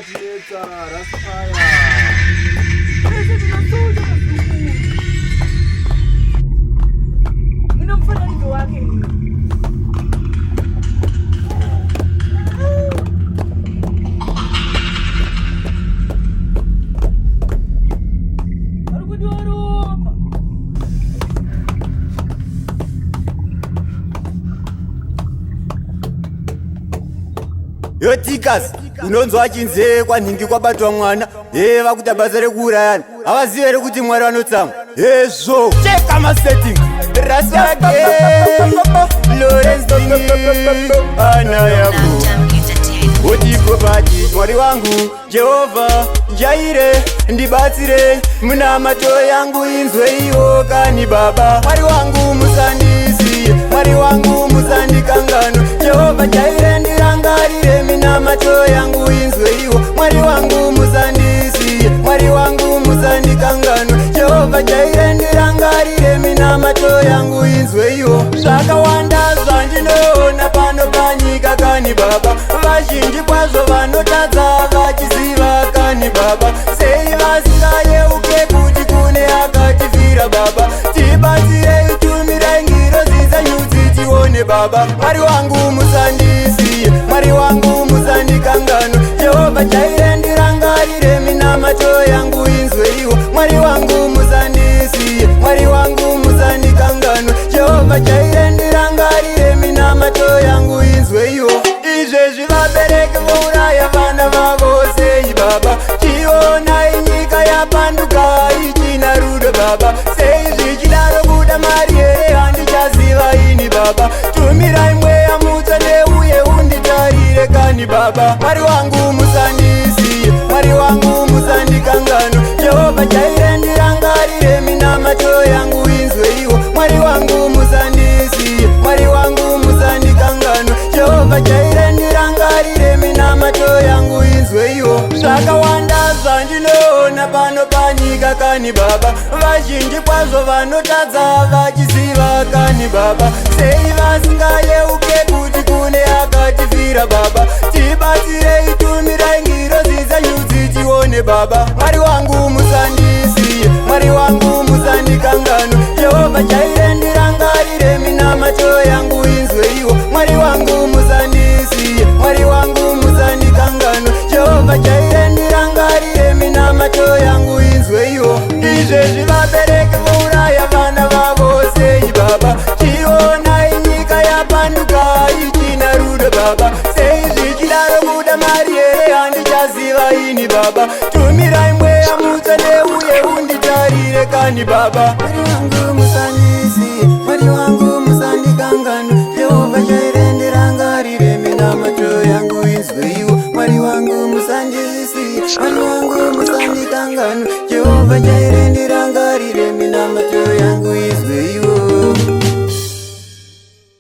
Chiedza Rastafire. Mune mufananidzo wake. Ari kudiwa ropa. Yotikas unonzwa achinzi "Eh, kwanhingi kwabatwa mwana, ee vakuita basa rekuurayana, havazivi here kuti Mwari vanotsamwa? Hezvo, cheka masetting rasage Lawrence ana yako. Jam Entertainment. Otipropati, Mwari wangu Jehovha Jaire, ndibatsire, munamato yangu inzweiwo kani baba. Mwari wangu musandisiye, Mwari wangu musandikanganwe. Jehovha Jaire, ndirangarire, minamato yangu inzweiwo. Mwari wangu musandisiye, Mwari wangu musandikanganwe. Jehovha Jaire, ndirangarire, minamato yangu inzweiwo. Zvakawanda zvandinoona pano panyika kani baba, vazhinji kwazvo vanotadza vachiziva kani baba. Sei vasingayeuke kuti kune akatifira baba? Tibatsirei, tumirai ngirozi dzenyu dzitione baba. Mwari wangu musandisiye, Mwari wangu musandikanganwe. Jehovha Jaire, ndirangarire, minamato yangu inzweiwo. Mwari wangu musandisiye, Mwari wangu musandikanganwe. Jehovha Jaire, ndirangarire, minamato yangu inzweiwo. Izvezvi vabereki vouraya vana vavo sei baba? Chionai nyika yapanduka, ichina rudo baba. Sei zvichidaro? Kuda mari here? Handichaziva ini baba. Tumirai mweya mutsvene uye unditarire kani baba. Mwari wangu musandisiye, Mwari wangu musandikanganwe. Jehovha Jaire, ndirangarire, minamato yangu inzweiwo. Mwari wangu musandisiye, Mwari wangu musandikanganwe. Jehovha Jaire, ndirangarire, minamato yangu inzweiwo. Zvakawanda zvandinoona pano panyika kani baba, vazhinji kwazvo vanotadza vachiziva kani baba. Sei vasingayeuke kuti kune akatifira baba? Tibatsirei, tumirai ngirozi dzenyu dzitione baba. Mwari wangu musandisiye, Mwari wangu musandikanganwe. Jehovha Jaire, ndirangarire, minamato yangu inzweiwo. Mwari wangu musandisiye, Mwari wangu musandikanganwe. Jehovha Jaire, ndirangarire, minamato yangu inzweiwo. Izvezvi vabereki vouraya vana vavo sei baba? Chionai nyika yapanduka, ichina rudo baba. Sei zvichidaro? Kuda mari here? Handichaziva ini baba. Tumirai mweya mutsvene uye unditarire kani baba.